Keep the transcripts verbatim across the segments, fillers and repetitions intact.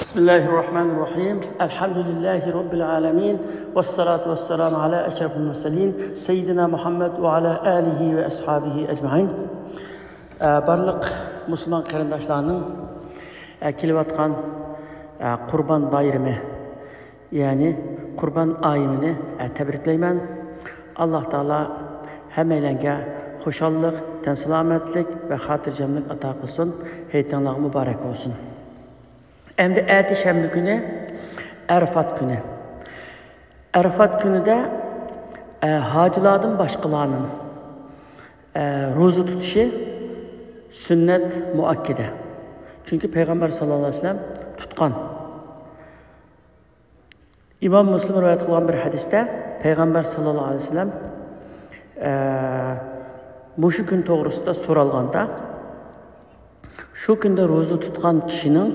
بسم الله الرحمن الرحيم. الحمد لله رب العالمين. والصلاة والسلام على أشرف المرسلين سيدنا محمد وعلى آله وأصحابه أجمعين. ئە، بارلىق مۇسۇلمان قېرىنداشلارنىڭ، ئە، كېلىۋاتقان، ئە، قۇربان بايرىمى، يەنى قۇربان ئايىمىنى، ئە، تەبرىكلەيمەن. ئاللا تائالا ھەممەيلەنگە خۇشاللىق، تەن سالامەتلىك ۋە خاتىرجەملىك ئاتا قىلسۇن. ھېيتىڭلار مۇبارەك بولسۇن. ئەمدى ئەتە شەنبە كۈنى ئەرفات كۈنى. ئەرفات كۈنىدە، ئە، ھاجىلاردىن باشقىلارنىڭ، ئە، روزا تۇتۇشى سۈننەت مۇئەككىدە. چۈنكى پەيغەمبەر ساللاللاھۇ ئەلەيھى ۋەسەللەم تۇتقان. ئىمام مۇسلىم رىۋايەت قىلغان بىر ھەدىستە پەيغەمبەر ساللاللاھۇ ئەلەيھى ۋەسەللەم، ئە، مۇشۇ كۈن توغرىسىدا سورالغاندا، شۇ كۈندە روزا تۇتقان كىشىنىڭ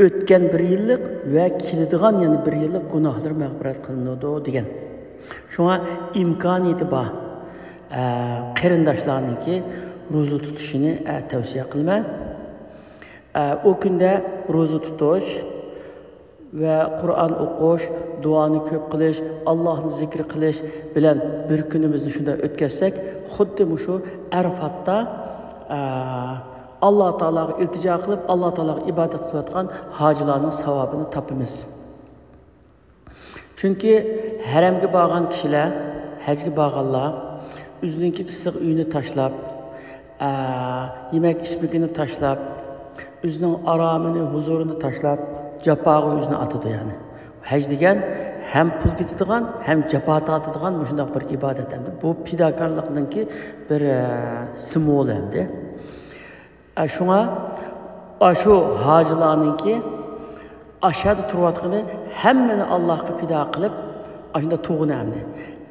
ئۆتكەن بىر يىللىق ۋە كېلىدىغان يەنە بىر يىللىق گۇناھلىرى مەغپىرەت قىلىنىدۇ، دېگەن. شۇڭا ئىمكانىيىتى بار، ئە، قېرىنداشلارنىڭكى روزا تۇتۇشىنى، ئە، تەۋسىيە قىلىمەن. ئە، ئۇ كۈندە روزا تۇتۇش ۋە قۇرئان ئوقۇش، دۇئانى كۆپ قىلىش، ئاللاھنى زىكىر قىلىش بىلەن بىر كۈنىمىزنى شۇنداق ئۆتكۈزسەك، خۇددى مۇشۇ ئەرفاتتا، ئە، ئاللا تائالاغا ئىلتىجا قىلىپ، ئاللا تائالاغا ئىبادەت قىلىۋاتقان ھاجىلارنىڭ ساۋابىنى تاپىمىز. چۈنكى ھەرەمگە بارغان كىشىلەر، ھەجگە بارغانلار ئۆزىنىڭكى ئىسسىق ئۆيىنى تاشلاپ، ئە، يېمەك ئىچمىكىنى تاشلاپ، ئۆزىنىڭ ئارامىنى، ھۇزۇرىنى تاشلاپ، جاپاغا ئۆزىنى ئاتىدۇ، يەنى. ھەج دېگەن ھەم پۇل كېتىدىغان، ھەم جاپا تارتىدىغان مۇشۇنداق بىر ئىبادەت ئەمدى. بۇ پىداكارلىقنىڭكى بىر، ئە، سىمۋولى ئەمدى. ئە، شۇڭا ئاشۇ ھاجىلارنىڭكى ئاشۇ يەردە تۇرۇۋاتقىنى ھەممىنى ئاللاھقا پىدا قىلىپ، ئاشۇنداق تۇرغىنى ئەمدى.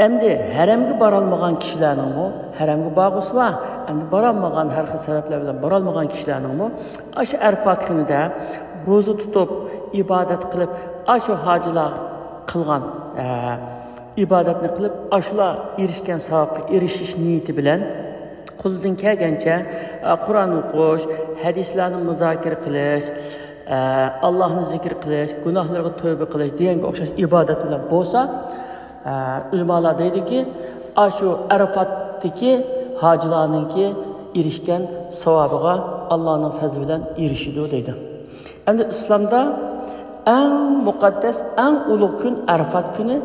ئەمدى ھەرەمگە بارالمىغان كىشىلەرنىڭمۇ، ھەرەمگە بارغۇسى بار، ئەمدى بارالمىغان، ھەر خىل سەۋەبلەر بىلەن بارالمىغان كىشىلەرنىڭمۇ ئاشۇ ئەرپات كۈنىدە روزا تۇتۇپ، ئىبادەت قىلىپ، ئاشۇ ھاجىلار قىلغان، ئە، ئىبادەتنى قىلىپ، ئاشۇلار ئېرىشكەن ساۋابقا ئېرىشىش نىيىتى بىلەن قولىدىن كەلگەنچە، ئە، قۇرئان ئوقۇش، ھەدىسلەرنى مۇزاكىرە قىلىش، ئە، ئاللاھنى زىكىر قىلىش، گۇناھلىرىغا تۆۋبە قىلىش دېگەنگە ئوخشاش ئىبادەت بىلەن بولسا، ئە، ئۆلىمالار دەيدۇكى، ئاشۇ ئەرفاتتىكى ھاجىلارنىڭكى ئېرىشكەن ساۋابىغا ئاللانىڭ پەزلى بىلەن ئېرىشىدۇ، دەيدۇ. ئەمدى ئىسلامدا ئەڭ مۇقەددەس، ئەڭ ئۇلۇغ كۈن ئەرفات كۈنى،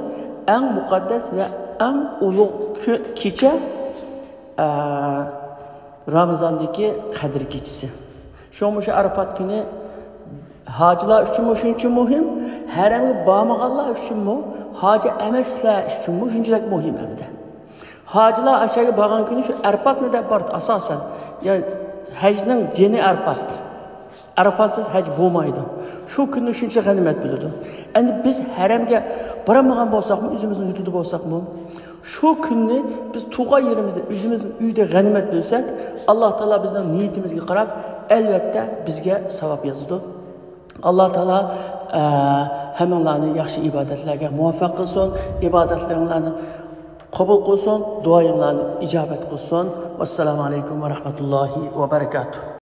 ئەڭ مۇقەددەس ۋە ئەڭ ئۇلۇغ كۈ-، كېچە، ئە، رامىزاندىكى قەدىر كېچىسى. شۇڭا مۇشۇ ئەرفات كۈنى ھاجىلار ئۈچۈنمۇ شۇنچە مۇھىم، ھەرەمگە بارمىغانلار ئۈچۈنمۇ، ھاجى ئەمەسلەر ئۈچۈنمۇ شۇنچىلىك مۇھىم ئەمدى. ھاجىلار ئاشۇ يەرگە بارغان كۈنى شۇ ئەرپاتنى دەپ بارىدۇ ئاساسەن. يا، ھەجنىڭ جېنى ئەرپات. ئەرپاتسىز ھەج بولمايدۇ. شۇ كۈننى شۇنچە غەنىيمەت بىلىدۇ. ئەمدى بىز ھەرەمگە بارالمىغان بولساقمۇ، ئۆزىمىزنىڭ يۇرتىدا بولساقمۇ، شۇ كۈننى بىز تۇغان يېرىمىزدە، ئۆزىمىزنىڭ ئۆيىدە غەنىيمەت بىلسەك، ئاللا تائالا بىزنىڭ نىيىتىمىزگە قاراپ، ئەلۋەتتە بىزگە ساۋاب يازىدۇ. ئاللا تائالا، ئە، ھەممىڭلارنى ياخشى ئىبادەتلەرگە مۇۋەپپەق قىلسۇن، ئىبادەتلىرىڭلارنى قوبۇل قىلسۇن، دۇئايىڭلارنى ئىجابەت قىلسۇن. ۋەسسالامۇ ئەلەيكۇم ۋە رەھمەتۇللاھى ۋە بەرىكاتۇھ.